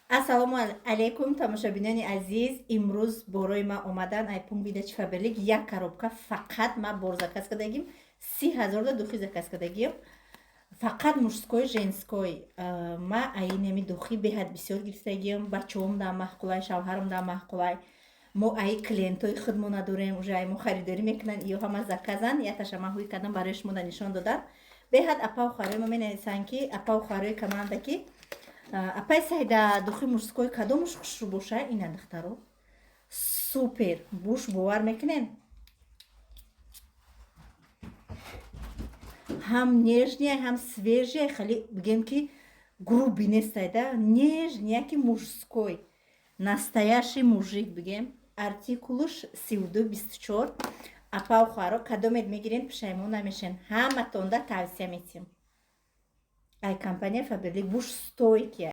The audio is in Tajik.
Ассалому алайкум, тамошобинони азиз. Имрӯз борои ман омадан ай пункт выдачи Фаберлик як коробка. Фақат ман бор заказ кардагим, 30 000-да духи заказ кардагим, фақат мужской, женской. Ма аинами духи беҳад бисёр гирифтагиам, бачаҳом да маъқулай, шавҳарам да маъқулай. Мо аи клиентои худмо надорем, уже ай мо харидорӣ мекунанд, ё ҳама заказан. Яташа ман ҳуй кардам, барои шумо да нишон додам. Беҳад апау хоҳарои ма менависанд, ки апау хоҳарои команда, ки апай Сайда, духи мужской кадомуш хушрӯ боша? Ина, духтаро, супер буш, бовар мекунен, ҳам нежный, ҳам свежий. Хеле бигем, ки грубый нестай да, нежный, ки мужской, настоящий мужик бигем. Артикулуш 3224. Апау хоҳаро, кадомед мегирен, пушаймон намешен. Ҳаматонда тавсия метиҳем ай компания Фаберлик. Буш стойкий.